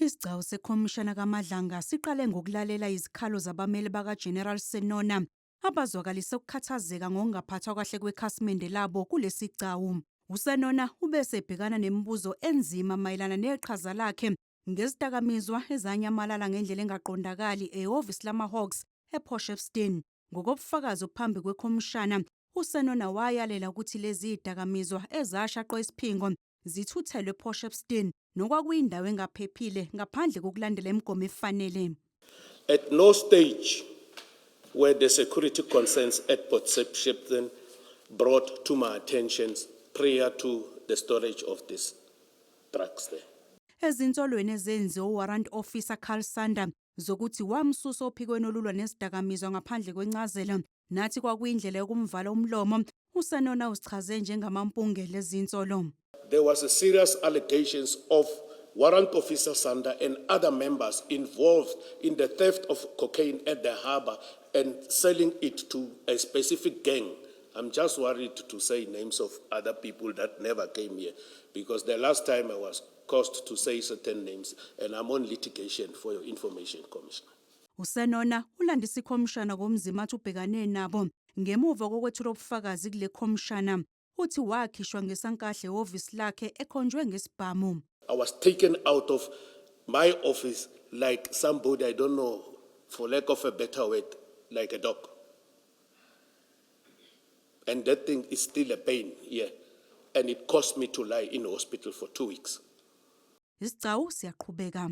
Isigcawu sekhomishana kaMadlanga siqale ngokulalela izikhalo zabameli bakaGeneral Senona abazwakalise ukukhathazeka ngokungaphathwa kahle kwekhasimende labo kulesigcawu. USenona ubese ebhekana nemibuzo enzima mayelana neqhaza lakhe ngezidakamizwa ezanyamalala ngendlela engaqondakali ehhovisi lama-Hawks ePort Shepstone. Ngokobufakazi obuphambi kwekhomishana, uSenona wayalela ukuthi lezi zidakamizwa ezashaqwa isiphingo zithuthelwe ePort Shepstone nokwakuyindawo engaphephile ngaphandle kokulandela imigomo efanele. At no stage were the security concerns at Port Shepstone brought to my attention prior to the storage of these drugs there. Ezinsolweni ezenziwe uWarrant Officer Carl Sander zokuthi wamsusa ophikweni olulwa nezidakamizwa ngaphandle kwencazelo nathi kwakuyindlela yokumvala umlomo, uSenona uzichaze njengamampunge lezinsolo. There was a serious allegations of Warrant Officer Sander and other members involved in the theft of cocaine at the harbor and selling it to a specific gang. I'm just worried to say names of other people that never came here because the last time I was caused to say certain names and I'm on litigation, for your information, Commissioner. USenona ulandisa ikhomishana ngomzima athi ubhekane nabo ngemuva kokwethula ubufakazi kule khomishana. Uthi wakhishwa ngesankahle ehhovisi lakhe ekhonjwe ngesibhamu. I was taken out of my office like somebody, I don't know, for lack of a better word, like a dog. And that thing is still a pain here. And it cost me to lie in hospital for 2 weeks. Isigcawu siyaqhubeka.